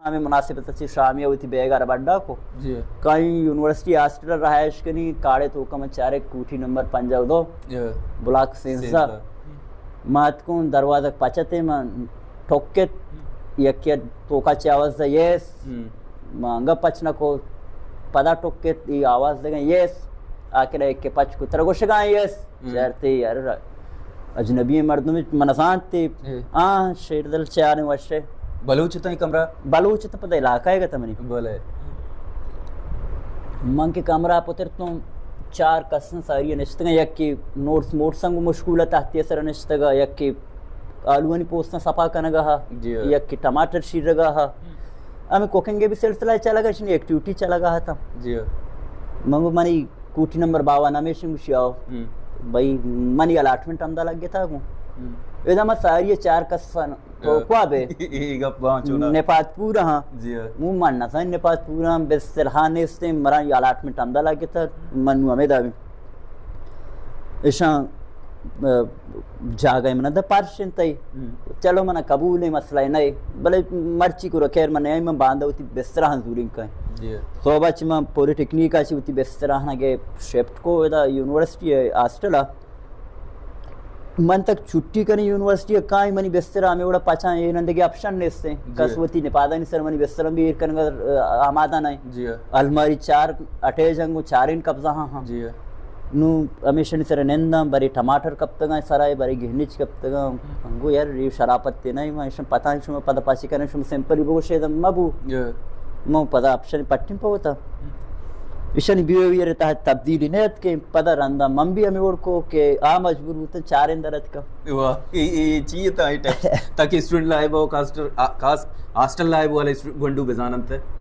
ہمے مناسبت چی شامی وتی بیگا را بڈا کو۔ جی۔ کئی یونیورسٹی ہاسٹل رہائش کنی، کاڑے توکا من چارے کوٹھی نمبر پنجاہ و دو، جی۔ بلاک سیزدہ۔ سیزدہ۔ ما اتکوں دروازگ پچتے، من ٹکت، یکی توکا چہ آواز یس۔ ہم۔ ما انگا پچ نہ کو، پدا ٹکت، ای آواز دگہ یس۔ آخر ایک کے پچ کو، ترا گوشگا یس۔ ہم۔ چارتے یار، اجنبی مردم من زانتے۔ ہم۔ آ، شیر دل چاریں وشے۔ بلوچ تئی کمرہ؟ بلوچ تو پتہ علاقہ ہے گا تمنی۔ بلے۔ من کے کمرہ پتر تو چار کسن ساری نشتگا، یک کی نوٹس موٹس انگو مشکول تحتی سر نشتگا، یک کی آلوانی پوستاں صفا کنگا ہا، جی ہاں۔ یک کی ٹماٹر شیرگا ہا۔ ہمیں کوکنگ بھی سلسلہ چلگا، شنی ایکٹیویٹی چلگا ہا تا۔ جی ہاں۔ من گو منی کوٹھی نمبر باون ہمیشن گوشی آؤ۔ ہم۔ بھئی، منی الاٹمنٹ ہمدا لگتا گو۔ ہم۔ ادا ما ساری چار کس تو ہاں۔ کوا بے؟ اے گپ ہاں چونا۔ نپات پورا ہاں۔ جی ہاں۔ مو من نہ سن نپات پورا ہاں، بس سلحا نیستیں، مرا یا الاٹمنٹ ہمدا لگتا، من نو ہمیں دا بھی۔ اشاں، آ، جاگہ من دا پرشن تئی۔ ہم۔ چلو من قبول ہے، مسئلہ نہیں۔ بلے مرچی کو خیر من نہیں، من باندا ہوتی بسترا ہاں زورین کہیں۔ جی ہاں۔ صوبہ چی من پولی ٹیکنیک آ چی ہوتی بسترا ہاں گے شفٹ کو ادا یونیورسٹی ہے، ہاسٹل ہے۔ من تک چھٹی کنی یونیورسٹی ء کائیں، منی بستر ہمے وڑا پچاں، اے نندگے آپشن نیستیں۔ جی۔ کس وتی نپادانی سر منی بستر ہم بھی ایر کنگ ء آمادہ نہ۔ جی۔ الماری چار اٹیچ انگو چارین قبضہ ہاں ہاں۔ جی۔ نو ہمیشنی سر ننداں، برے ٹماٹر کپتگاں سرائے، برے گہنچ کپتگاں۔ انگو یار، یہ شرافت تے نہیں، ما ایشن پتہ شما پدا پاچی کریں، شما سمپلی بگوشے مبو۔ جی۔ مو پدا آپشن پٹن پوتا۔ ایشانی بیہیویئر تہ تبدیلی نہ اتکیں، پدا رندا من بھی ہمے وڑ کو کہ آ مجبور بوتن چاریں در اتکا۔ واہ، اے، اے چی تا اے ٹیپس؟ تاکہ اسٹوڈنٹ لائف ہو، خاص، خاص ہاسٹل لائف والے اسٹو-، گونڈو بزاننت۔